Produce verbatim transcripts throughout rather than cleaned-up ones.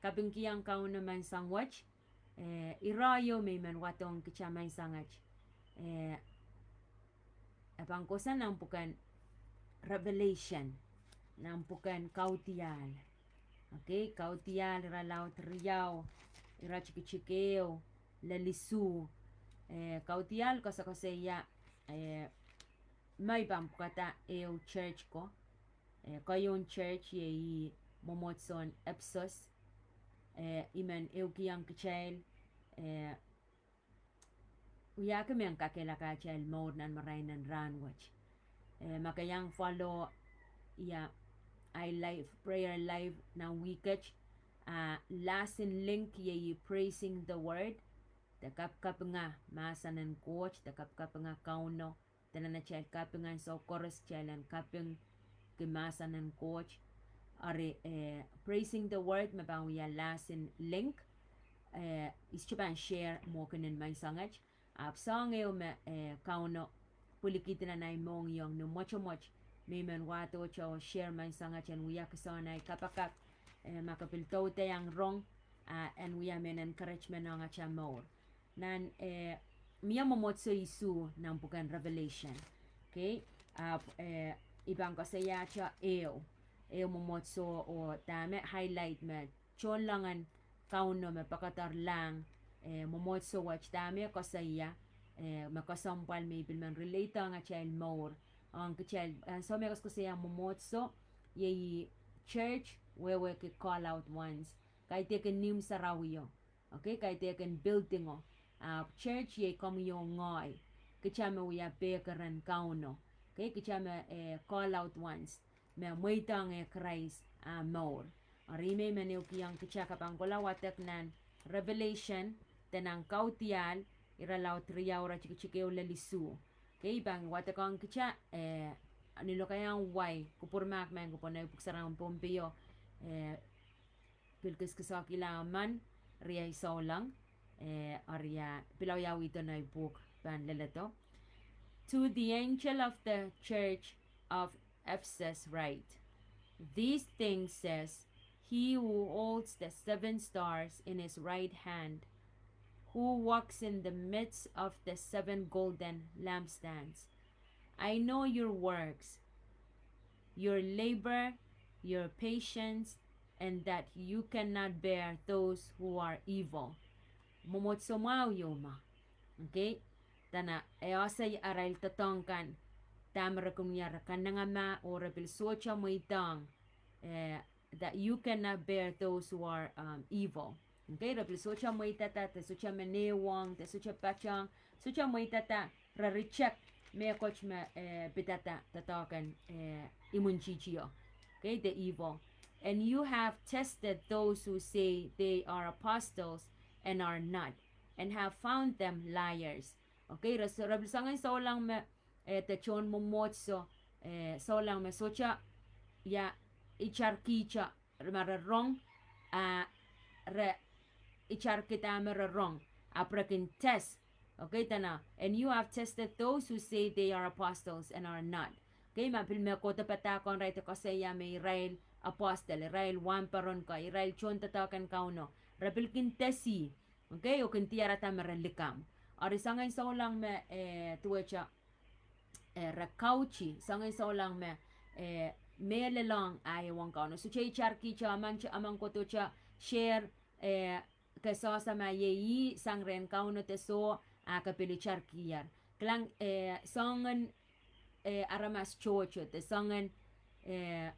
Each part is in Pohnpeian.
kapingkihong Kauno menseng wet, eh, ire ieu me I men wadohng kita menseng wet, eh, e pahn kohsang nan pwuken Revelation, nan pwuken Kaudiahl. Okay, Kaudiahl irelaud riau, iretikitik ehu lel isuh. Eh, Kaudiahl koasokoasoia, eh, me I pahn pwukada ehu church ko, eh, keieun church iei ih mwomwohdiso en Ephesus. Eh, I men ehukihong kitail, eh, wiahki mehn kakehlaka atail mour nan marain en rahnwet. Eh, ma ke iang follow ia ahi live, prayer live nan wihket, ah, last in link iei ih Praising the Word, de kapikapinga mahsen en Koht, de kapikapinga Kauno, de nan atail kaping ansou koaros kitail en kapingki mahsen en Koht. Eri, eh, Praising the Word me pahn wia last in link, eh, I sohte pahn share mwo kin en menseng wet. Ahpw soahng ehu me, eh, Kauno pwilikihdi nan ahi mohngiong ni mwotomwot, me I men wahdohte oh share menseng wet en wia kihsang ahi kapakap, eh, ma ke pil douda iang rong, ah, en wia mehn encouragement ong atail mour. Nan, eh, mie mwomwohdiso isuh nan pwuken Revelation. Okay, ahpw, eh, I pahn koasoiahte ehu, ehu mwomwohdiso oh dahme highlight me tohnleng en Kauno me pekederlahng, eh, mwomwohdiso wet dahme koasoia, eh, me kesempwal me I pil men relate ong atail mour, ong kitail, ansou me koasokoasoia mwomwohdiso, iei church, wehwehki call out ones, kaidehkin ihmw sarawio. Okay, kaidehkin building o. Ahpw church iei komwi oh ngehi, kita me wia pehker en Kauno. Okay, kita me, eh, call out ones, me mweidohng eh Krais ah mour. Eri I men ehukihong kita ke pahn kohla wadek nan Revelation, de nan Kaudiahl irelaud riau, iretikitik ehu lel isuh. Okay, I pahn wadekohng kita, eh, ni lokaiahn wai, kupwur mahk maing kupwur nei pwuhk sarawi en Pohnpei o, eh, pil kiskisehkihla emen, riei souleng, eh, eri ia pil wiawi dohn ei pwuhk pahn leledo. To the angel of the church of Ephesus write, these things says he who holds the seven stars in his right hand, who walks in the midst of the seven golden lampstands. I know your works, your labor, your patience, and that you cannot bear those who are evil. Mwomwohdiso mwahu ieu me, okay, dene e ese arail doadoahk kan, dahme re kin wia, re kanengamah oh re pil sohte mweidohng, eh, that you cannot bear those who are, um, evil. Okay, re pil sohte mweidada, de sohte menewohng, de sohte patohng, sohte mweidada, re reject mehkot me, eh, pidada doadoahk en, eh, imwintihti o. Okay, the evil. And you have tested those who say they are apostles and are not, and have found them liars. Okay, re, re pil soangen souleng me, eh, de tohn mwomwohdiso, eh, souleng me sohte ia itarkihte, ma re rong, ah, re itarkihda me re rong, ahpw re kin test. Okay, dene, and you have tested those who say they are apostles and are not. Okay, ma pil me kohdo padahk ong irail de koasoia me irail apostle, irail wahnpoaron ko, irail tohndoadoahk en Kauno, re pil kin test ih. Okay, oh kin diarada me re likamw. Eri soangen souleng me, eh, duwehte, eh, re kauhdi, soangen souleng me, eh, mehlelohng ah ehuong Kauno. Sohte itarkihte, emen, emen kohdohte share, eh, ke sehse ma iei ih sang rehn Kauno de soh, ah ke pil itarkiher. Kilang, eh, soangen, eh, aramas tohto, de soangen, eh,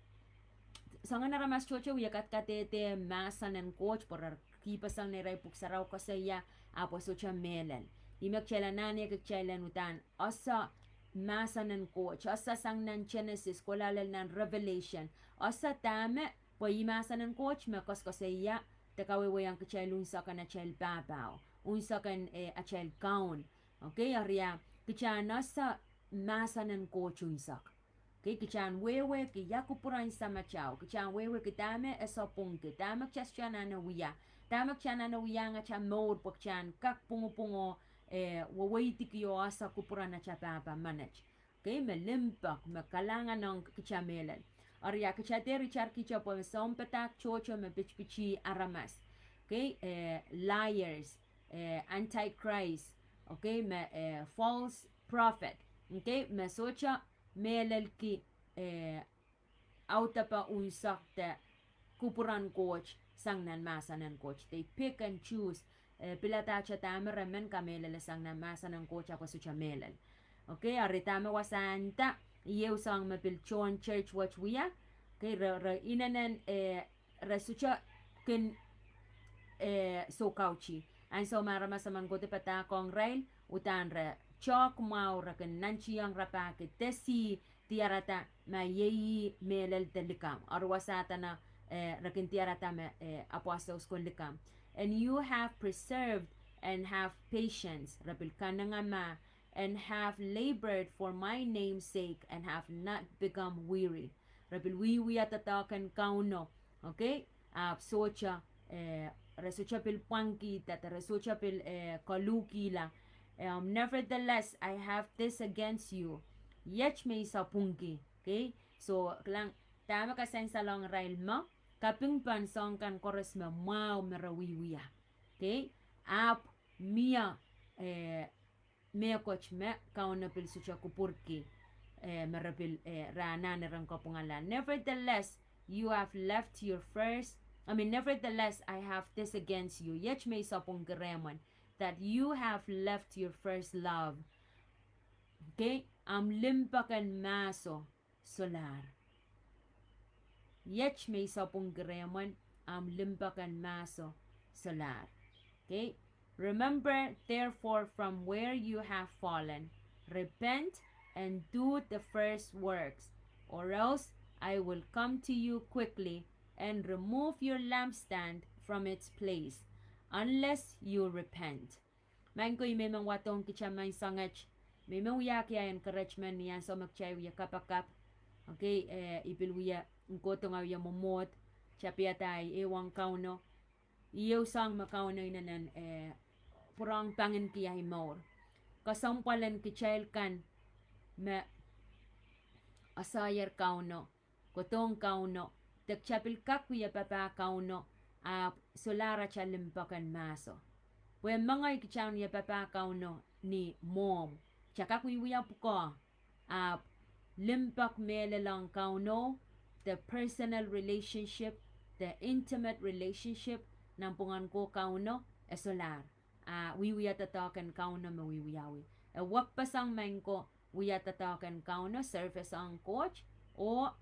soangen aramas tohto wia kadkadehde mahsen en Koht pwe re kihpeseng neirail pwuhk sarawi koasoia, ahpw e sohte mehlel. Ih me kitail anahneki kitail en uhdahn ese mahsen en Koht, ese sang nan Genesis kohla lel nan Revelation, ese dahme, pwe ih mahsen en Koht me koasokoasoia, de kawehwehiong kitail unsek en atail pahpao, unsek en, eh, atail Kaun. Okay, eri ia, kitail en ese mahsen en Koht unsek. Okay, kitail en wehwehki ia kupwuren Samatail, kitail en wehwehki dahme e sapwungki, dahme kitail sohte anahne wia, dahme kitail anahne wiahiong atail mour pwe kitail en kak pwungupwung oh, eh, weweidiki oh ese kupwuren atail pahpa menet. Okay, me limpoak, me kalahngan ong kitail mehlel. Eri a kitail dehr itarkihte pwe sounpadahk tohto me pitipiti aramas. Okay, eh, liars, eh, antichrist, okay, me, eh, false prophet, okay, me sohte mehlelki, eh, audepe unsek de kupwuren Koht sang nan mahsen en Koht. They pick and choose. Eh, pilada te dahme re men kamehlele sang nan mahsen en Koht ahpw sohte mehlel. Okay, eri dahme wasa nda, iei soang me pil tohn church wet wia. Okay, re, re inenen, eh, re sohte kin, eh, soukautih. Ansou me aramas emen kohdo padahk ong irail, uhdahn re tehk mwahu, re kin nantihong rapahki de sih, diarada ma iei ih mehlel de likamw. Eri wasa dene, eh, re kin diarada me, eh, apwahslos ko likamw. And you have persevered and have patience. Re pil kanengamah, and have labored for my name's sake and have not become weary. Re pil wiewia doadoahk en Kauno. Okay? Ahpw sohte, eh, re sohte pil pwangkihda, re sohte pil, eh, koluhkihla. Um, nevertheless, I have this against you. Iet me I sapwungki. Okay? So, kilang, dahme kasansalohng irail me, kapingpen soahng kan koaros me mwahu me re wiewia. Okay? Ahpw mie, eh, mehkot me Kauno pil sohte kupwurki, eh, me re pil, eh, re anahne ren kapwungala. Nevertheless, you have left your first, I mean, nevertheless, I have this against you. Iet me I sapwungki rehmw, that you have left your first love. Okay? Ahmw limpoak en mahso solahr. Iet me I sapwungki rehmw, ahmw limpoak en mahso solahr. Okay? Remember, therefore, from where you have fallen, repent and do the first works, or else I will come to you quickly and remove your lampstand from its place, unless you repent. Maing ko, I men wadohng kitail maing sangete, I men wiahki ahi encouragement ni ansou me kitail wie kapakap. Okay, eh, I pil wie, I kohdo ngehi wie mwomwohd, tapihada ahi ehuong Kauno. Iei soang me Kauno inenen, eh, pwurehng panginki ahi mour. Kesempwal en kitail kan me asahier Kauno, kohdohng Kauno, de kitail pil kak wie papah Kauno, ahpw solahr atail limpoak en mahso. Pwe mengei kitail en wie papah Kauno ni mwomw, kitail kak wiewia pwukoa, ahpw limpoak mehlel ong Kauno, the personal relationship, the intimate relationship, nanpwungen ko Kauno, e solahr. A wiewia doadoahk en Kauno me wiewiawi. E wekpeseng maing ko wia doadoahk en Kauno, service ong Koht, oh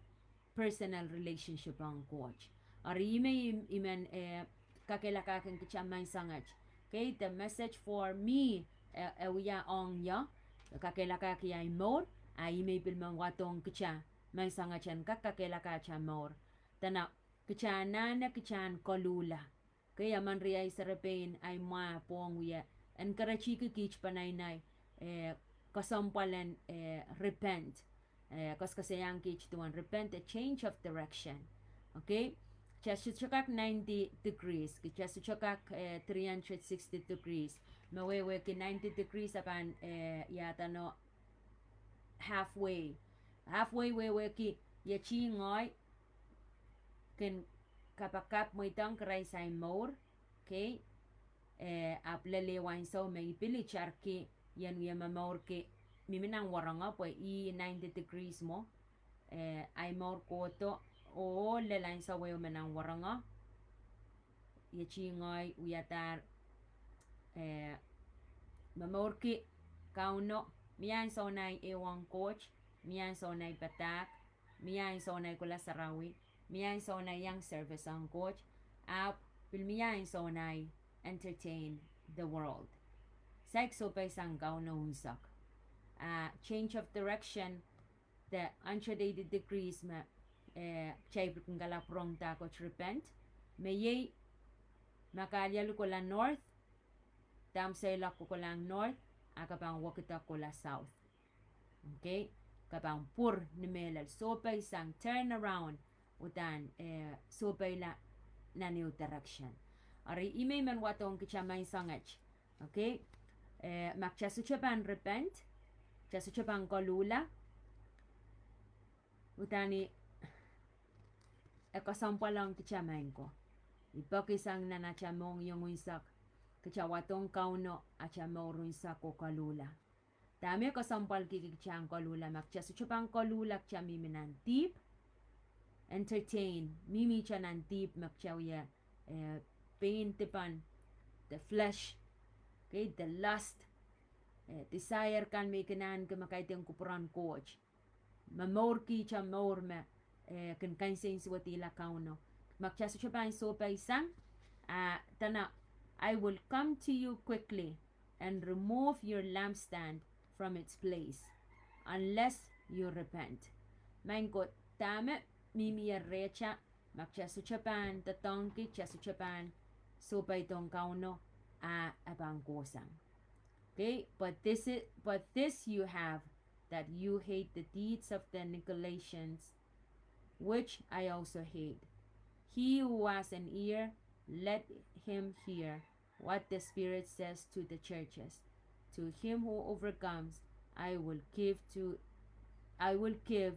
personal relationship ong Koht. Eri ih me I, I men, eh, kakehlakahkin kitail maing sangete. Okay, the message for me, eh, e wia ong ie, kakehlakahki ahi mour, a ih me I pil men wadohng kitail maing sangete en kak kakehlaka atail mour. Dene kitail anahne kitail en koluhla. Okay, emen riei serepein ahi mwahu pwong wie encourageki kiht peneinei, eh, kesempwal en, eh, repent. Eh, koasoakoasoiahng kiht duwen repent, a change of direction. Okay? Kitail sohte kak ninety degrees, kitail sohte kak, eh, three hundred sixty degrees. Me wehwehki ninety degrees a pahn, eh, iaduwen halfway. Halfway wehwehki iet ngehi kin kapakap mweidohng Krais ahi mour, okay? Eh, ahpw lel ehu ansou me I pil itarki ien wie momourki mihmi nan wahnpoaron pwe ih ninety degrees mwo, eh, ahi mour kohdo, oh lel ansou ehu me nan wahnpoaron, iet ngehi wiadahr, eh, momourki Kauno, mie ansoun ahi ehuong Koht, mie ansoun ahi padahk, mie ansoun ahi kohla sarawi, mie ansoun ahi iang service ong Koht, ahpw pil mie ansoun ahi entertain the world. Saik sohpeisang Kauno unsek. A change of direction, the hundred eighty degrees me, eh, kitail pil kin kalap rong dahkot repent. Me iei, ma ke alialu kohla north, dahmw seiloak kohkohlahng north, a ke pahn wekidek kohla south. Okay? Ke pahn pwur ni mehlel, sohpeisang, turn around, uhdahn, eh, sohpeila nan ehu direction. Eri ih me I men wadohng kitail maing sangete. Okay? Eh, ma kitail sohte pahn repent, kitail sohte pahn koluhla, uhdahn I kesempwal ong kitail maing ko. I peki sang nan atail mohngiong unsek, kitail wadohng Kauno atail mour unsek oh koluhla. Dahme kesempwalkihki kitail en koluhla? Ma kitail sohte pahn koluhla, kitail mihmi nan dihp. Entertain, mihmihte nan dihp me kitail wia, eh, pein dipan, the flesh, okay, the lust, eh, desire kan me I kin ahneki me kaidehn kupwuren Koht. Me mourkihte mour me, eh, kin kansensuwedihla Kauno. Ma kitail sohte pahn sohpeisang, ah, dene, I will come to you quickly and remove your lampstand from its place, unless you repent. Maing ko, dahme mihmi rehtail, ma kitail sohte pahn doadoahngki, kitail sohte pahn sohpeidohng Kauno, ah, e pahn kohsang. Okay, but this is, but this you have, that you hate the deeds of the Nicolaitans, which I also hate. He who has an ear, let him hear what the Spirit says to the churches. To him who overcomes, I will give to, I will give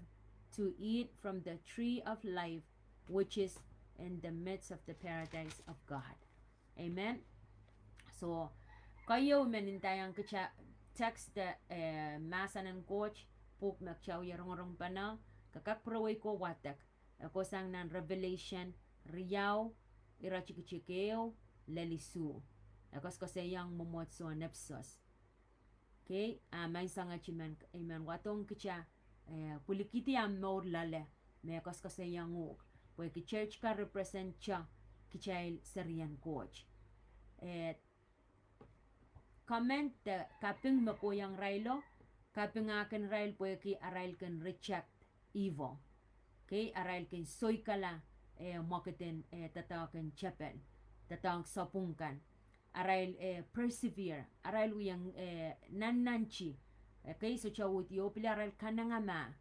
to eat from the tree of life, which is in the midst of the paradise of God. Amen. So, keieu I men ndaiong kitail text, eh, mahsen en Koht, pwuhk me kitail wie rongorong pahn, ke kak pwurewei ko wadek. E kohsang nan Revelation riau, iretikitik ehu lel isuh. E koasoakoasoiong mwomwohdiso en Episos. Okay, ah, maing sangete I men, I men wadohng kitail, eh, pwilikihdi ahmw mour loale, me koasoakoasoiong uhk, pwehki church ka represent-te kitail serien Koht. Eh, comment de kaping me kohiong irailo, kaping ah kin irail pwehki arail kin reject evil. Okay, arail kin soikala, eh, mwekid en, eh, doadoahk en tepel, doadoahk sapwung kan. Arail, eh, persevere, arail wie, eh, nannanti. Okay, sohte uhdi oh pil arail kanengamah.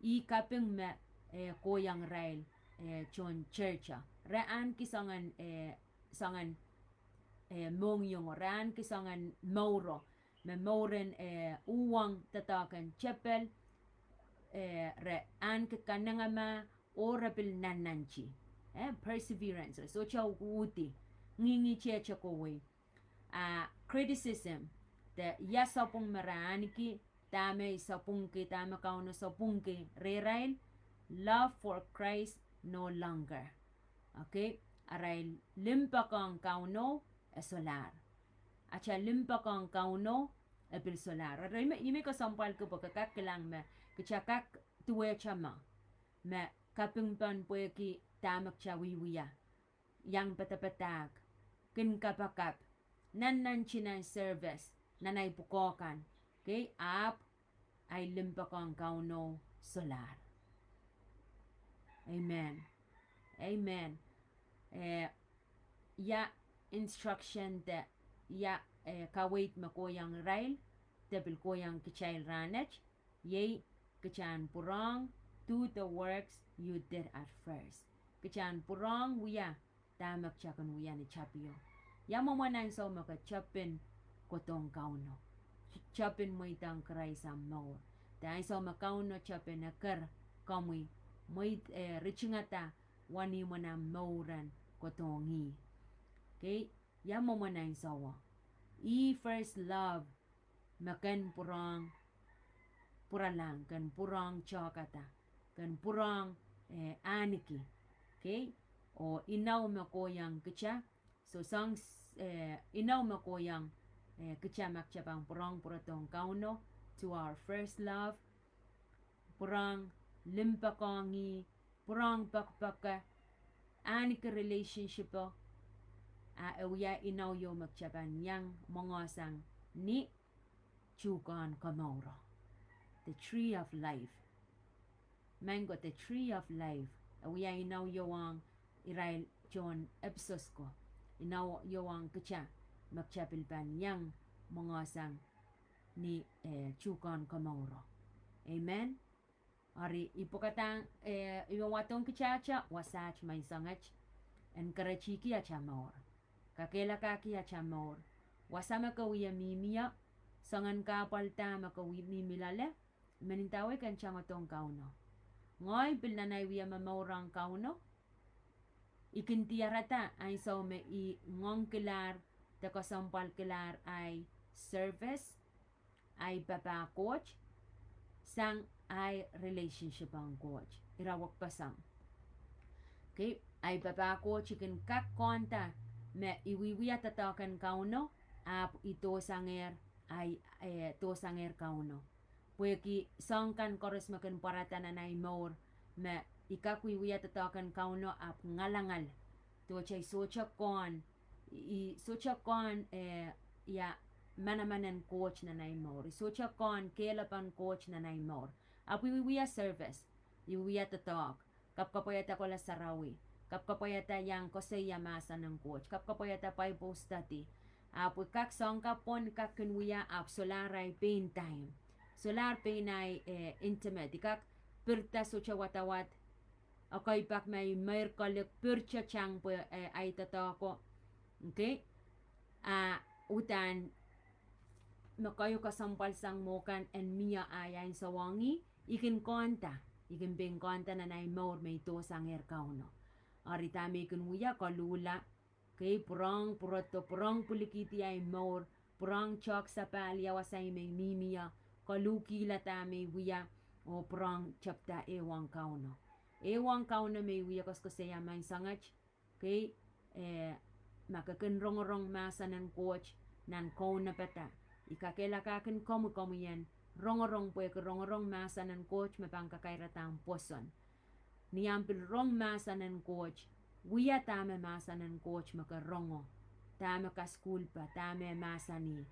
Ih kaping me, eh, kohiong irail, eh, tohn church. Re ahneki soangen, eh, soangen, eh, mohngiong, re ahneki soangen mouro, me mouren, eh, uhwong doadoahk en tepel, eh, re ahneki kanengamah, oh re pil nannanti. Eh, perseverance, re sohte uhdi, ngingihte kowei. Ah, criticism, de ia sapwung me re ahneki, dahme I sapwungki, dahme Kauno sapwungki rehrail, love for Christ no longer. Okay, arail limpoak ong Kauno e solahr. Atail limpoak ong Kauno e pil solahr. Eri I men, I men kesempwalki pwe ke kak kilang me kitail kak duwehte mwo, me kapingpen pwehki dahme kitail wiewia, iang padapadahk, kin kapakap, nannanti nan service, nan ahi pwukoa kan. Okay, ahpw ahi limpoak ong Kauno solahr. Amen. Amen. Eh, ia instruction de ia, eh, kaweid me kohiong irail, de pil kohiong kitail rahnwet, iei kitail en pwurehng do the works you did at first. Kitail en pwurehng wia dahme kitail kin wia ni tapio. Ia mwomwen ansou me ke tepin kohdohng Kauno, tepin mweidohng Krais ahmw mour. De ansou me Kauno tepin eker komwi, mweid, eh, ritingada wenihmwen ahmw mour en kohdohng ih. Okay, ia mwomwen ansouo. Ih first love me ken pwurehng pwuralahng, ken pwurehng tehkada, ken pwurehng, eh, ahneki. Okay, oh inou me kohiong kitail, so soang, eh, inou me kohiong, eh, kitail ma kitail pahn pwurehng pwurodohng Kauno, to our first love, pwurehng limpoak ong ih, pwurehng poakpoake, ahneki relationship-o, a e wia inou ieu me kitail pahn iang mwongohsang ni tuhkehn komouro. The tree of life. Maing ko, the tree of life. E wia inou ieu ong irail tohn Episos ko. Inou ieu ong kitail me kitail pil pahn iang mwongohsang ni, eh, tuhkehn komouro. Amen. Eri I pwekadahng, eh, I men wadohng kitail wasaht maing sangete en keretihki atail mour, kakehlakahki atail mour. Wasa me ke wie mihmi ie, soangen kahpwal da me ke wie mihmi loale, I men ndawei ke en tangodohng Kauno. Ngehi pil nan ahi wie momour ong Kauno, I kin diarada ansou me I ngoangkilahr de kesempwalkilahr ahi service, ahi papah Koht, sang ahi relationship ong Koht. Ira wekpeseng. Okay, ahi papah Koht I kin kak konda me I wiewia doadoahk en Kauno, ahpw I dohsangehr, ahi, eh, dohsangehr Kauno. Pwehki soahng kan koaros me kin pwarada nan ahi mour, me I kak wiewia doadoahk en Kauno ahpw ngalangal. Duwehte I sohte kohn, I, I sohte kohn, eh, ia, manaman en Koht nan ahi mour. I sohte kohn kehlapen Koht nan ahi mour. Ahpw I wiewia service, I wiewia doadoahk, kapwkapwaiada kohla sarawi, kapwkapwaiada iang koasoia mahsen en Koht, kapwkapwaiada Bible study. Ahpw I kak soahng kapw pwon I kak kin wia ahpw solahr ahi pein time. Solahr pein ahi, eh, intimate. I kak pirida sohte wadawad, ekei pak me I meir koalik pirte tang pwe, eh, ahi doadoahko. Okay? A uhdahn me keieu kesempwal sang mwo kan en mie ahi ansou ong ih, I kin konda, I kin pein konda nan ahi mour me I dohsangehr Kauno. Eri dahme I kin wia, koluhla, okay, pwurehng pwurodo, pwurehng pwilikihdi ahi mour, pwurehng tehk sapahl ia wasa me I mihmi ie, koluhkihla dahme I wia, oh pwurehng tepda ehuong Kauno. Ehuong Kauno me I wie koasoakoasoia menseng et, okay, eh, ma ke kin rongorong mahsen en Koht nan kaunopada, I kakehlaka kin komwi komwi en rongorong, pwehki rongorong mahsen en Koht me pahn kakairada ahmw pwoson. Ni ahmw pil rong mahsen en Koht, wia dahme mahsen en Koht me ke rongo, dahme kasukuhlpe, dahme e mahsanih.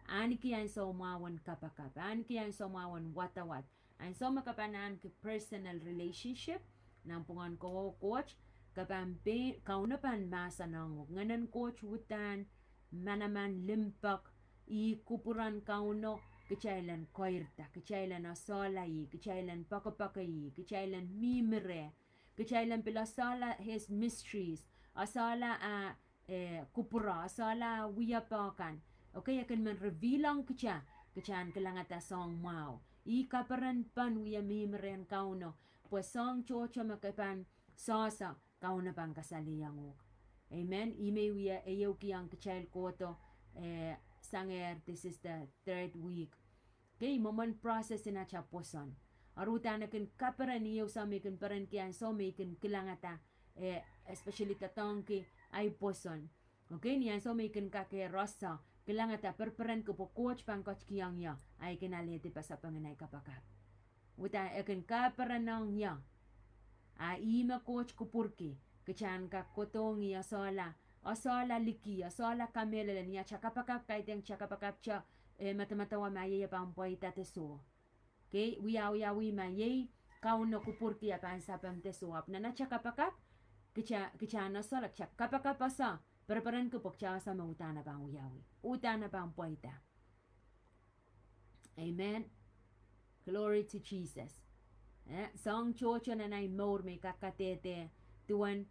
Ahneki ansou mwahu en kapakap, ahneki ansou mwahu en wadawad. Ansou me ke pahn ahneki personal relationship nanpwungen kowe oh Koht, ke pahn pein, Kauno pahn mahsen ong uhk. Ngehnen Koht uhdahn manaman, limpoak. Ih kupwuren Kauno, kitail en keirda, kitail en esehla ih, kitail en poakepoake ih, kitail en mihmi reh, kitail en pil esehla his mysteries, esehla ah, eh, kupwuro, esehla ah wiepe kan. Okay, e kin men reveal ong kita, kita en kilangada soahng mwahu. Ih kaperen pahn wie mihmi rehn Kauno, pwe soahng tohto me ke pahn sehse, Kauno pahn kasalehiong uhk. Amen. Ih me I wie ehukihong kitail kohdo, eh, sangehr, this is the third week. Okay, mwomwen process en atail pwoson. Eri uhdahn e kin kaperen, iei ansou me I kin perenki, ansou me I kin kilangada, eh, especially doadoahngki ahi pwoson. Okay, ni ansou me I kin kak ehr ese, kilangada, pereperenki pwe Koht pahn ketikihong ie, a I kin alehdi pasapeng en ahi kapakap. Uhdahn e kin kaperenong ie. A ih me Koht kupwurki, kita en kak kohdohng ih, esehla, esehla liki, esehla kamehlele, ni atail kapakap, kaidehn atail kapakap te, eh, madamadau ma iei e pahn pweida de soh. Okay, wiawiawi ma iei Kauno kupwurki e pahn sapeng de soh. Ahpw nan atail kapakap, kita, kita en esehla, kita kapakap ese, pereperenki pwe kita ese me uhdahn e pahn wiawi, uhdahn e pahn pweida. Amen. Glory to Jesus. Eh, soahng tohto nan ahi mour me I kak kadehde duwen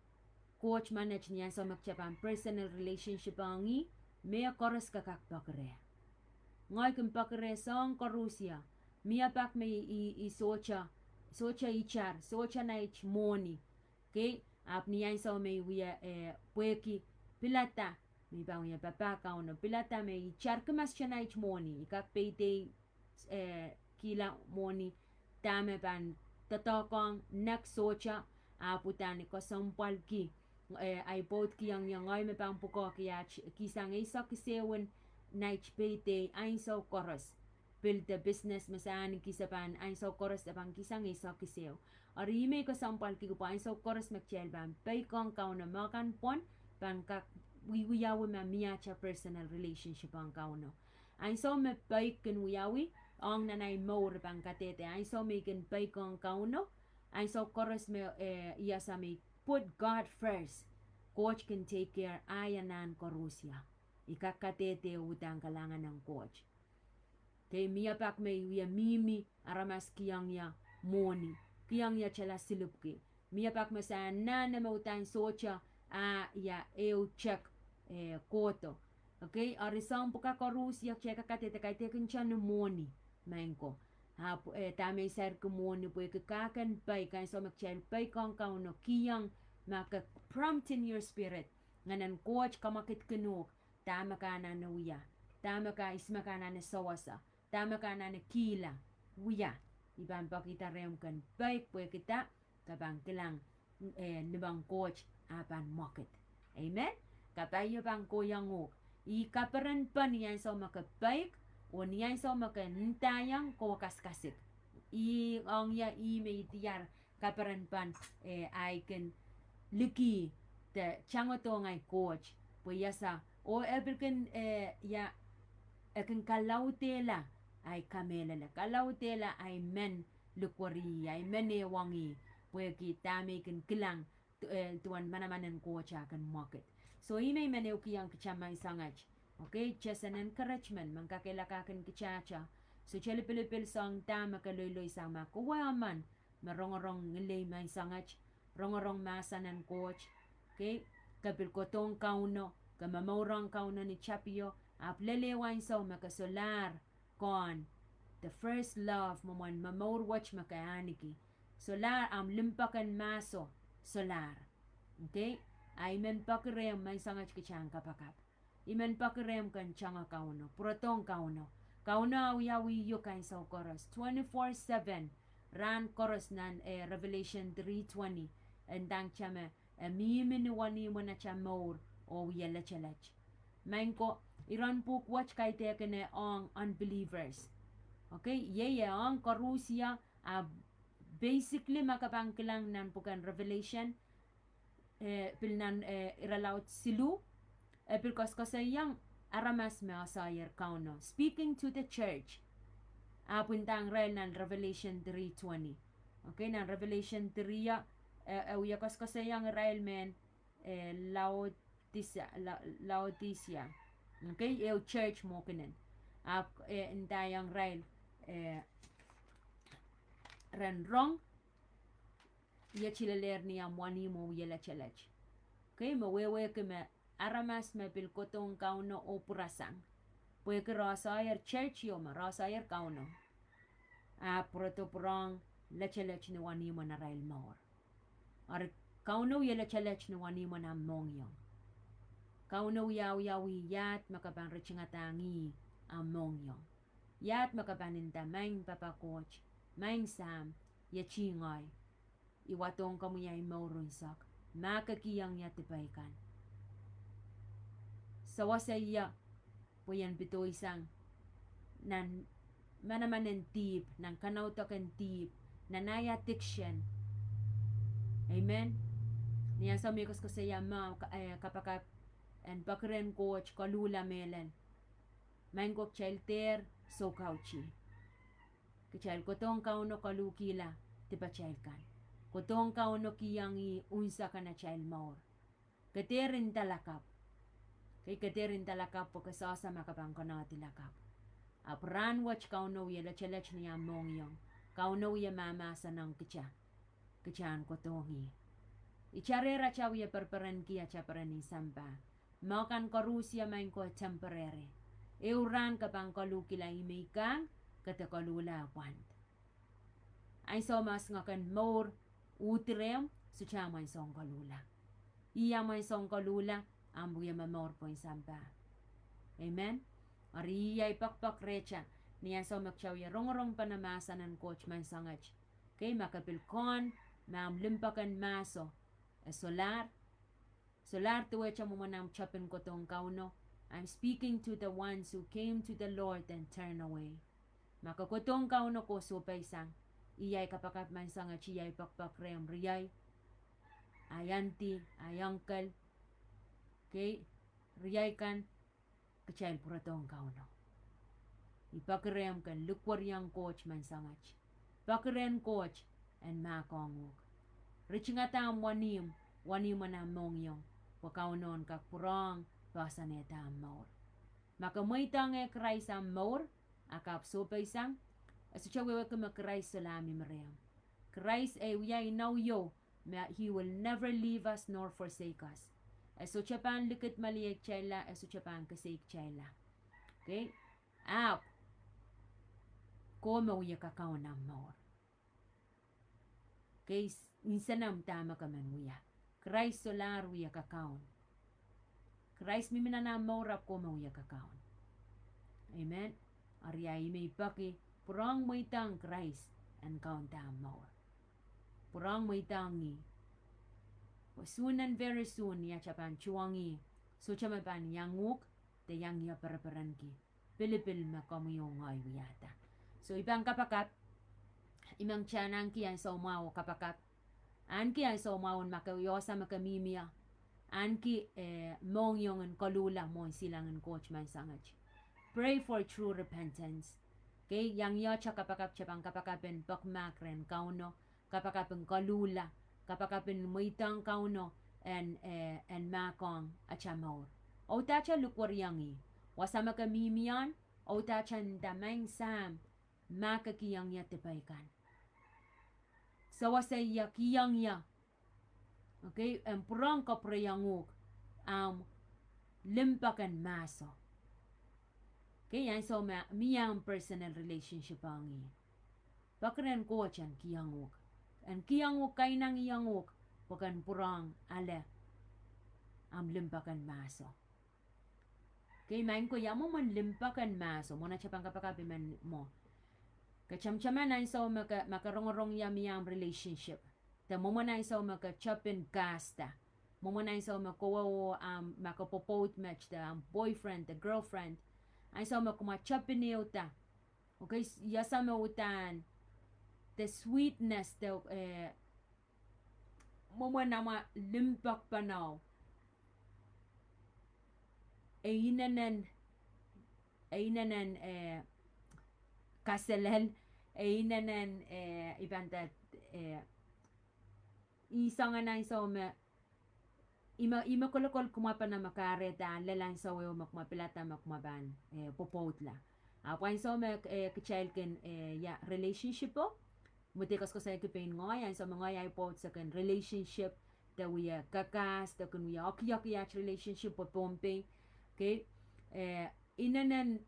Koht menet, ni ansou me kita pahn personal relationship ong ih, mehkoaros ke kak poakehre. Ngehi kin poakehre soahng koaros ie. Mie pak me I, I, I sohte, sohte itar, sohte nait mwohni. Okay, ahpw ni ansou me I wie, eh, pwehki pilada me I pahn wia papah Kauno, pilada me I itarki ma sohte nait mwohni, I kak peidei, eh, kihla mwohni, dahme pahn doadoahk ong nek sohte, ahpw uhdahn I kesempwalki, eh, ahi pwoud kihong ie ngehi me pahn pwukoahki at kihsang eisek kis ehu en nait peidei ansou koaros. Pil de business me se ahneki se pahn ansou koaros se pahn kihsang eisek kis ehu. Eri ih me I kesempwalki pwe ansou koaros me kitail pahn peikiong Kauno mehkan pwon, pahn kak wiewiawi ma mie atail personal relationship ong Kauno. Ansou me peik kin wiawi, ong nan ahi mour pahn kadehde, ansou me I kin peikiong Kauno, ansou koaros me, eh, I ese me I put God first, Koht kin take care ahi anahn koaros ie. I kak kadehde uhdahn kalahngan en Koht. Okay, mie pak me I wie mihmi, aramas kihong ie mwohni, kihong ie tala silipwki. Mie pak me se anahne me uhdahn sohte, ah, ia ehu tech, eh, kohdo. Okay, eri soahng pwukat koaros ie kitail kak kadehde, kaidehkin tani mwohni, maing ko. Ahpw, eh, dahme I sairki mwohni, pwehki kak en peik, ansou me kitail peikiong Kauno, kihong Ma ke prompt in your spirit, Ngehnen Koht kamwakidkin uhk, dahme ke anahne wia, dahme ke, ihs me ke anahne sewese, dahme ke anahne kihla, wia. I pahn pekihda rehmw ken peik pwehki dah, ke pahn kilang, eh, limpoak en Koht ah pahn mwekid. Amen. Kapai o pahn kohiong uhk. Ih kaperen pen ni ansou me ke peik, oh ni ansou me ke ndaiong kowe kasikasik. Ih ong ie, ih me I diar kaperen pen, eh, ahi kin liki de tangodohng ahi Koht. Pwe ia sa, oh e pil kin, eh, ia, e kin kalaudehla ahi kamehlele, kalaudehla ahi men likwerih, ahi men ehuong ih, pwehki dahme I kin kilang, eh, duwen manaman en Koht ah kin mwekid. So ih me I men ehukihong kitail maing soanget. Okay, just an encouragement, me kak kakehlakahkin kitail. Sohte lipilipil soahng dahme ke loiloisang, ma kowe emen me rongorong ngilei maing soanget, rongorong mahsen en Koht. Okay, ke pil kohdohng Kauno, ke momourohng Kauno ni tapio, ahpw lel ehu ansou me ke solahr kohn the first love, mwomwen momour wet me ke ahneki. Solahr ahmw limpoak en mahso, solahr. Okay, a I men peki rehmw maing soanget kitail en kapakap. I men peki rehmw ken tangohng Kauno, pwurodohng Kauno. Kauno e wiawi uhk ansou koaros, twenty-four seven, rahn koaros nan, eh, Revelation three twenty, e ndahng kitail me e mihmi ni wenihmw en atail mour oh wie letelet. Maing ko, iren pwuhk wet kaidehkin e ong unbelievers. Okay, iei e ong koaros, a basically ma ke pahn kilang nan pwuken Revelation, eh, pil nan, eh, irelaud siluh, e pil koasokoasoiong aramas me asoier Kauno, speaking to the church. Ahpw ndahng irail nan Revelation three twenty. Okay, nan Revelation three, eh, e wie koasokoasoiong irail mehn, eh, Laodicea, La-, Laodicea. Okay, ehu church mwohkinen. Ahpw, eh, ndaiong irail, eh, ren rong, iet ileler ni ahmw wenihmw oh wie letelet. Okay, me wehwehki me aramas me pil kohdohng Kauno oh pwurasang, pwehki re asoier church ieu me re asoier Kauno, ahpw re pwurodo pwurehng letelet ni wenihmw en arail mour. Eri Kauno wie letelet ni wenihmw en ahmw mohngiong. Kauno wiawiawi iahd me ke pahn ritingadahng ih ahmw mohngiong. Iahd me ke pahn nda, maing Pahpa Koht, maing Sahm, iet ngehi. I wadohng komwi ahi mour unsek, mahkikihong ie dipei kan. Sewese ie pwe I en pedoisang nan manaman en dihp, nan kanaudok en dihp, nan ahi addiction. Amen. Ni ansou me I koasokoasoia mwahu, eh, kapakap en peki rehn Koht koluhla mehlel. Maing ko, kitail dehr soukautih. Kitail kohdohng Kauno koluhkihla dipatail kan. Kohdohng Kauno kihong ih unsek en atail mour. Ke dehr nda lakapw. Ke, ke dehr nda lakapw pwe ke sehse ma ke pahn konehdi lakapw. Ahpw rahnwet Kauno wie letelet ni ahmw mohngiong. Kauno wie mahmahsen ong kitail, kitail en kohdohng ih. Ih area atail wie pereperenki atail peren en sampah. Mehkan koaros, maing ko, temporary. Ehu rahn ke pahn koluhkihla, ih me I kang, ke dehr koluhla pwand. Ansou me soangen mour uhdi rehmw, sohte ahmw ansoun koluhla. Ih ahmw ansoun koluhla, ahmw wie momour pohn sampah. Amen. Eri ih ahi pekipek rehtail, ni ansou me kitail wie rongorong pahn mahsen en Koht maing soanget. Okay, ma ke pil kohn me ahmw limpoak en mahso e solahr, solahr duwehte mwomwen ahmw tepin kohdohng Kauno. I'm speaking to the ones who came to the Lord and turn away. Ma ke kohdohng Kauno, ke sohpeisang. Ih ahi kapakap maing soanget, ih ahi pekipek rehmw, riei, ahi auntie, ahi uncle. Okay, riei kan, kitail pwurodohng Kauno. I peki rehmw ken likweriong Koht maing soanget. Peki rehn Koht en mahkohng uhk. Ritingada ahmw wenihmw, wenihmw en ahmw mohngiong, pwe Kauno en kak pwurehng poahsoanehda ahmw mour. Ma ke mweidohng eh Krais ahmw mour, a ke ahpw sohpeisang, e sohte wehwehki me Krais solahr mihmi rehmw. Krais e wia inou ieu me he will never leave us nor forsake us. E sohte pahn likidmeliehkitailla, e sohte pahn kiseikitailla. Okay? Ahpw, kowe me wie kakaun ahmw mour. Okay, nsenomw dahme ke men wia. Krais solahr wie kakaun. Krais mihmi nan ahmw mour, ahpw komw wie kakaun. Amen. Eri ahi me I peki, pwurehng mweidohng Krais en kaunda ahmw mour. Pwurehng mweidohng ih. Pwe soon and very soon, ni atail pahn tuhwong ih, sohte me pahn iang uhk, de iang ie pereperenki pilipil me komwi oh ngehi wiahda. So I pahn kapakap, I men kitail en ahneki ansou mwahu oh kapakap. Ahneki ansou mwahu en ma ke wia, wasa me ke mihmi ie. Ahneki, eh, mohngiong en koluhla mwohn silangin Koht menseng et. Pray for true repentance. Kei, iang iehte kapakap, kitail pahn kapakap en pekimahk rehn Kauno, kapakap en koluhla, kapakap en mweidohng Kauno en, eh, en mahkohng atail mour. Audaudehte likwerihong ih. Wasa me ke mihmi ie, audaudehte nda, Maing Sahm, mahkikihong ie dipei kan. Sewese ie, kihong ie. Okay, en pwurehng kapwureiong uhk ahmw limpoak en mahso. Okay, ansou me mie ahmw personal relationship ong ih, peki rehn Koht en kihong uhk. En kihong uhk, kainengieng uhk, pwe ken pwurehng ale ahmw limpoak en mahso. Okay, maing ko, ia mwomwen limpoak en mahso? Mwohn atail pahn kapakap I men mwo. Ke tamataman ansou me ke, ma ke rongorong ie mie ahmw relationship, de mwomwen ansou me ke tepin kahsda, mwomwen ansou me kowe oh ahmw, ma ke pwopwoud met de ahmw boyfriend de girlfriend, ansou me kumwa tepin ehda. Okay, ia ese me uhdahn the sweetness de, eh, mwomwen amwa limpoak pahnou, e inenen, e inenen, eh, kaselel, e inenen, eh, I pahn nda, eh, ih soangen ansou me, ih me, ih me kolokol kumwapene me kahrehda lel ansou ehu me kumwa pilada me kumwa pahn, eh, pwopwoudla. Ahpw ansou me, eh, kitail kin, eh, ia relationship o, me de koasoakoasoaiki pein ngehi, ansou me ngehi ahi pwoud se kin relationship, de wie kakahs, de kin wie okioki aht relationship pwe Pohnpei. Okay, eh, inenen,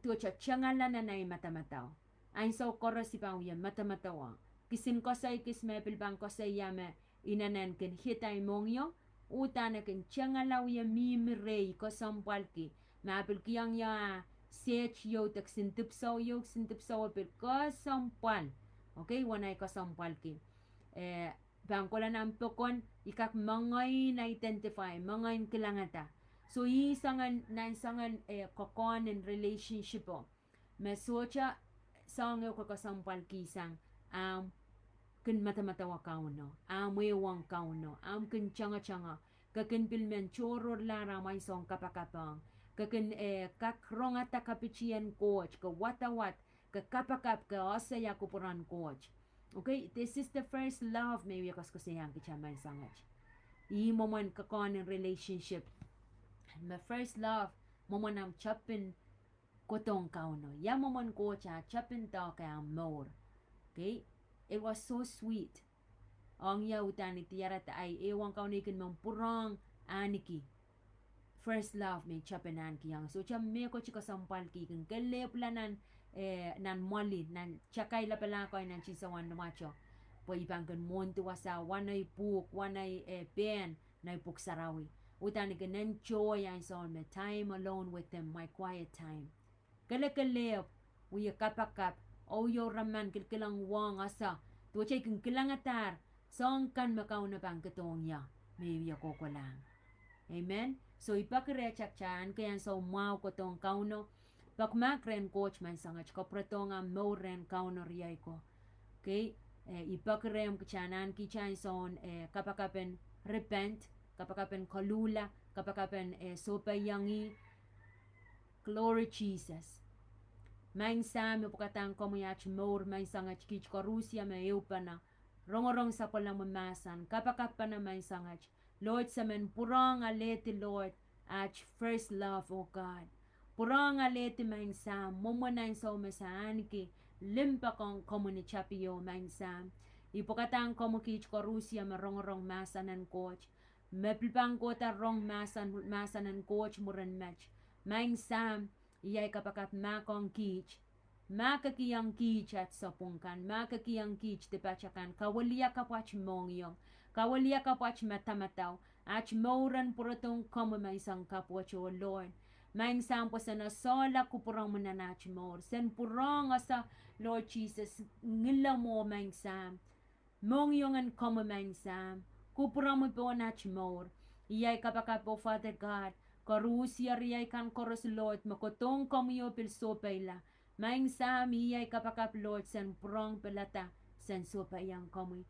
duwehte tengala nan ahi madamadau. Ansou koaros I pahn wie madamadau. Kisin koasoi kis me pil pahn koasoia me inenen kin hit ahi mohngiong, uhdahn e kin tengala wie mihmi rehi kesempwalki. Ma pil kihong ie ah seht ieu de kisin dipwisou ieu, kisin dipwisou pil kesempwal. Okay, uwen ahi kesempwalki, eh, pahn kohla nan pokon, I kak mengei en identify, mengei en kilangada. So ih soangen, nan soangen, eh, kokohn en relationship o, me sohte soahng ehu ke kesempwalkihsang ahmw kin madamadau Kauno, ahmw ehuong Kauno, ahmw kin tengetenge, ke kin pil men tohrohrlahr ahmw ansoun kapakap ong, ke kin, eh, kak rongada kapitien Koht, ke wadawad, ke kapakap, ke oseia kupwuren Koht. Okay, this is the first love me I wie koasoakoasoiahng kitail menseng et. Ih mwomwen kokohn en relationship. Me first love, mwomwen ahmw tepin kohdohng Kauno. Ia mwomwen Koht ah tepin doahke ahmw mour. Okay, it was so sweet. Ong ie uhdahn I diarada ahi ehuong Kauno, I kin men pwurehng ahneki first love me I tepin ahnekiong. Sohte mehkot I kesempwalki, I kin kelehpwla nan, eh, nan mwoali, nan takai lapalahk ahi nan Sises Wahn Limwahto, pwe I pahn kin mwohndi wasa, wa nei pwuhk, wa nei, eh, pehn nei Pwuhk Sarawi. Uhdahn I kin enjoy ansou me time alone with him, my quiet time. Kelekelehpw, wie kapakap, oh iou raman kilkilang wong ese, duwehte I kin kilangadahr soahng kan me Kauno pahn kihdohng ie me I wie kohkohlahng. Amen. So I peki rehtail kitail ahneki ansou mwahu kohdohng Kauno, pekimahk rehn Koht menseng et, kapwuredohng ahmw mour rehn Kauno riei ko. Okay, eh, I peki rehmw kitail en ahneki kitail ansoun, eh, kapakap en repent, kapakap en koluhla, kapakap en, eh, sohpeiong ih. Glory Jesus. Maing Sahm, I pwukadahng komwi aht mour menseng et, kiht koarusie me ehupene, rongorong sapwellimomwi mahsen, kapakapene menseng et. Lord, se men pwurehng alehdi, Lord, aht first love, oh God. Pwurehng alehdi Maing Sahm, mwomwen ansou me se ahneki limpoak ong komwi ni tapio Maing Sahm. I pwukadahng komwi kiht koarusie me rongorong mahsen en Koht, me pil pahn kohda rong mahsen, mahsen en Koht mwurin met. Maing Sahm, I ahi kapakap mahkohng kiht, mahkikihong kiht aht sapwung kan, mahkikihong kiht dipat akan, kawiliakapw aht mohngiong, Kawiliakapw aht madamadau, aht mour en pwurodohng komwi maing Sahm kapwet, oh Lord. Maing Sahm, pwe sen esehla kupwuromwi nan aht mour, sen pwurehng ese, Lord Jesus, ngilemwo maing Sahm, mohngiong en komwi maing Sahm, kupwuromwi pohn aht mour. Iei ahi kapakap, oh Father God, koaruhsie iei kan koaros Lord me kohdohng komwi oh pil sohpeila. Maing Sahm, iei ahi kapakap Lord, sen pwurehng pilada, sen sohpeiong komwi.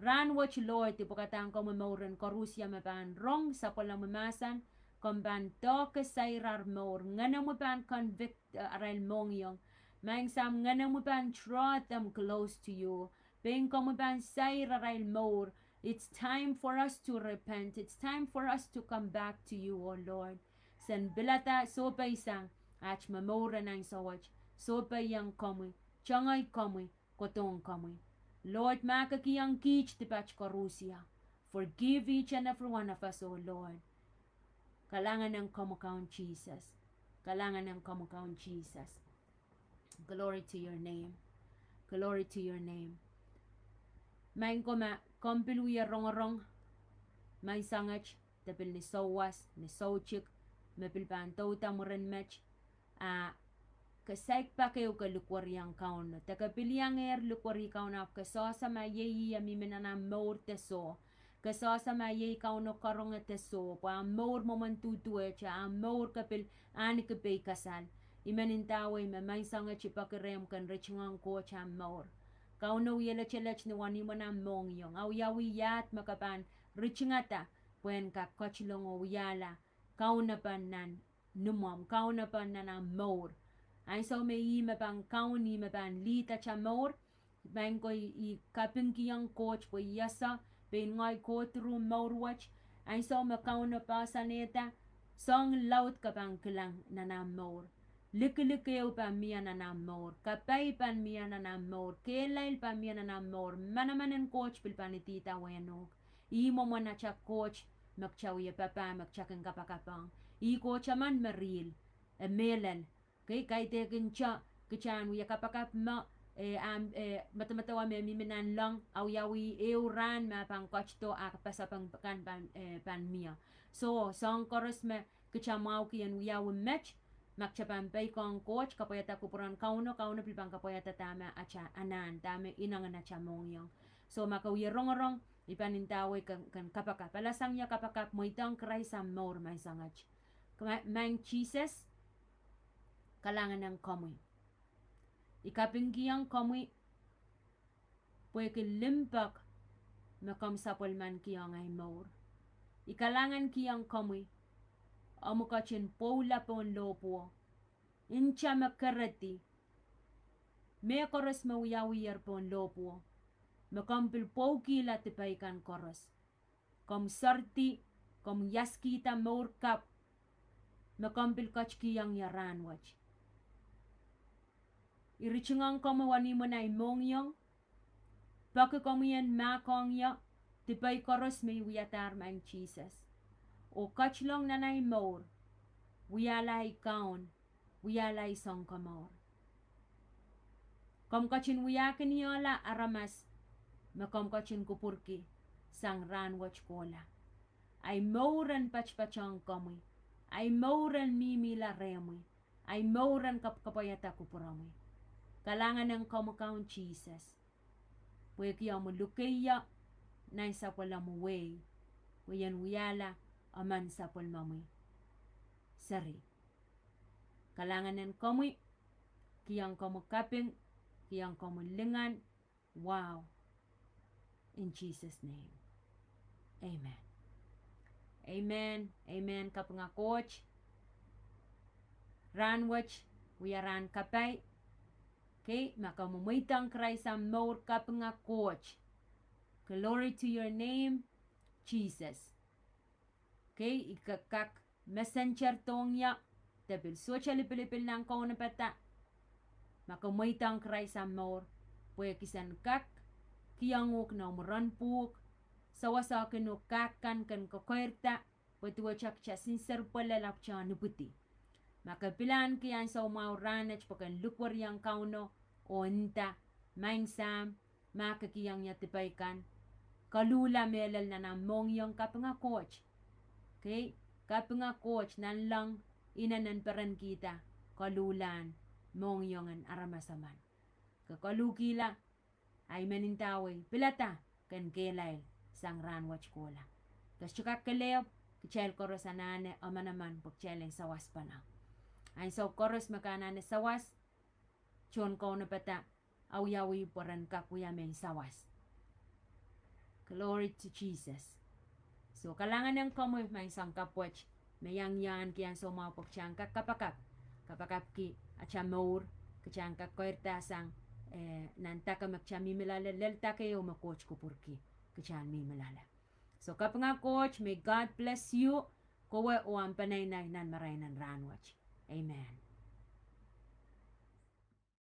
Rahnwet Lord, I pwekadahng komwi mour en koaruhsie me pahn rong sapwellimomwi mahsen, komw pahn doahke sair ar mour, ngenemwi pahn convict, eh, arail mohngiong. Maing Sahm, ngenemwi pahn draw them close to you. Pein komwi pahn sair arail mour. It's time for us to repent. It's time for us to come back to you, oh Lord. Sen pilada sohpeisang aht momour en ansou wet, sohpeiong komwi, tengei komwi, kohdohng komwi. Lord, mahkikihong kiht dipat koaruhsie. Forgive each and every one of us, oh Lord. Kalahngan en komwi Kaun Sises. Kalahngan en komwi Kaun Sises. Glory to your name. Glory to your name. Maing ko, ma komw pil wie rongorong maing Sahm, de pil ni souwas, ni soutik, me pil pahn douda mwurin met, a ke saik pak ehu ke likweriong Kauno, de ke pil iangehr likweri Kauno, ahpw ke sehse ma iei ih e mihmi nan ahmw mour de soh. Ke sehse ma iei Kauno karonge de soh, pwe ahmw mour mwomwen duhduwehte, ahmw mour ke pil ahneki peikasal. I men ndawei me maing Sahm, I peki rehmw ken ritingohng Koht ahmw mour. Kauno, wie letelet ni wenihmw en ahmw mohngiong, awiawi iahd me ke pahn ritingada pwehn kak ketilong oh wiahla kaunopen nan imwomw, kaunopen nan ahmw mour. Ansou me ih me pahn kaun, ih me pahn lead atail mour. Maing ko, I kapingkihong Koht pwe I ese pein ngehi go through mour wet. Ansou me Kauno pahsanehda, soahng laud ke pahn kilang nan ahmw mour. Likilik ehu pahn mie nan ahmw mour. Kapai pahn mie nan ahmw mour. Kehlail pahn mie nan ahmw mour. Manaman en Koht pil pahn idihda wehn uhk. Ih mwomwen atail Koht me kitail wie papah, me kitail kin kapakap ong. Ih Koht emen me real, e mehlel. Kei, kaidehkin te kitail en wie kapakap me, eh, ahmw, eh, medemedewe me mihmi nanleng, awiawi ehu rahn me e pahn ketido, a pasapeng kan pahn, eh, pahn mie. Soh, soahng koaros me kitail mwahuki en wiawi met, ma kitail pahn peikiong Koht, kapwaiada kupwuren Kauno, Kauno pil pahn kapwaiada dahme atail anahn, dahme inengen atail mohngiong. Soh, ma ke wie rongorong, I pahn ndawei ken, ken kapakap. Alasang ie kapakap, mweidohng Krais ahmw mour maing Sahm. Ma-, maing Sises, kalahngan en komwi. I kapingkihong komwi pwehki limpoak me komw sapwellimanikihong ahi mour. I kalahngankihong komwi, omw ketin pwoula pohn lohpwuo. Nta me keredi, mehkoaros me wiawiher pohn lohpwuo, me komw pil pwoukihla dipei kan koaros. Komw seridi, komw iaskihda mour kapw me komw pil ketikihong ie rahn wet. I ritingohng komwi wenihmw en ahi mohngiong, peki komwi en mahkohng ie dipei koaros me I wiadahr maing Sises, oh ketilong nan ahi mour, wiahla ahi Kaun, wiahla ahi Sounkomour. Komw ketin wiahkiniehla aramas me komw ketin kupwurki sang rahn wet kohla. Ahi mour en patpatohng komwi, ahi mour en mihmihla rehmwi, ahi mour en kapwkapwaiada kupwuromwi. Kalahngan en komwi Kaun Sises, pwehki omw luke ie nan sapwellimomwi wehi, pwe I en wiahla emen sapwellimomwi seri. Kalahngan en komwi, kihong komwi kaping, kihong komwi lingan, wow. In Jesus' name. Amen. Amen, amen, kapinga Koht. Rahn wet wia rahn kapai. Kei, ma komw mweidohng Krais ahmw mour, kapinga Koht. Glory to your name, Jesus. Kei, I kak, kak messenger dohng ie, de pil sohte lipilipil nan kaunopada. Ma ke mweidohng Krais ahmw mour, pwehki sen kak kihong uhk noumw iren pwuhk, sewese uhk kin uhk kak kan ken kokoirda, pwe duwehte kitail sinsir pwelel ahpw kitail ipwidi. Ma ke pil ahneki ansou mwahu rahnwet pwe ken likweriong Kauno, oh nda, Maing Sahm, mahkikihong ie dipei kan, koluhla mehlel nan ahmw mohngiong, kapinga Koht. Kei, kapinga Koht nanleng, inenen perenkihda koluhlahn mohngiong en aramas emen. Ke koluhkihla, ahi men ndawei pilada ken kehlail sang rahnwet kohla. Ke sohte kak kelehpw, kitail koaros anahne emenemen pwe kitail en sawaspene. Ansou koaros me ke anahne sawas, tohn kaunopada awiawi pwe ren kak wia mehn sawas. Glory to Jesus. So kalahngan ong komwi maing Soun Kapw wet, me iang iang ki ansou mwahu pwe kitail en kak kapakap, kapakapki atail mour, kitail en kak keirda sang, eh, nan dake me kitail mihmi loale, lel dake ieu me Koht kupwurki kitail en mihmi loale. So kapinga Koht, may God bless you, kowe oh ahmw peneinei nan marain en rahnwet. Amen.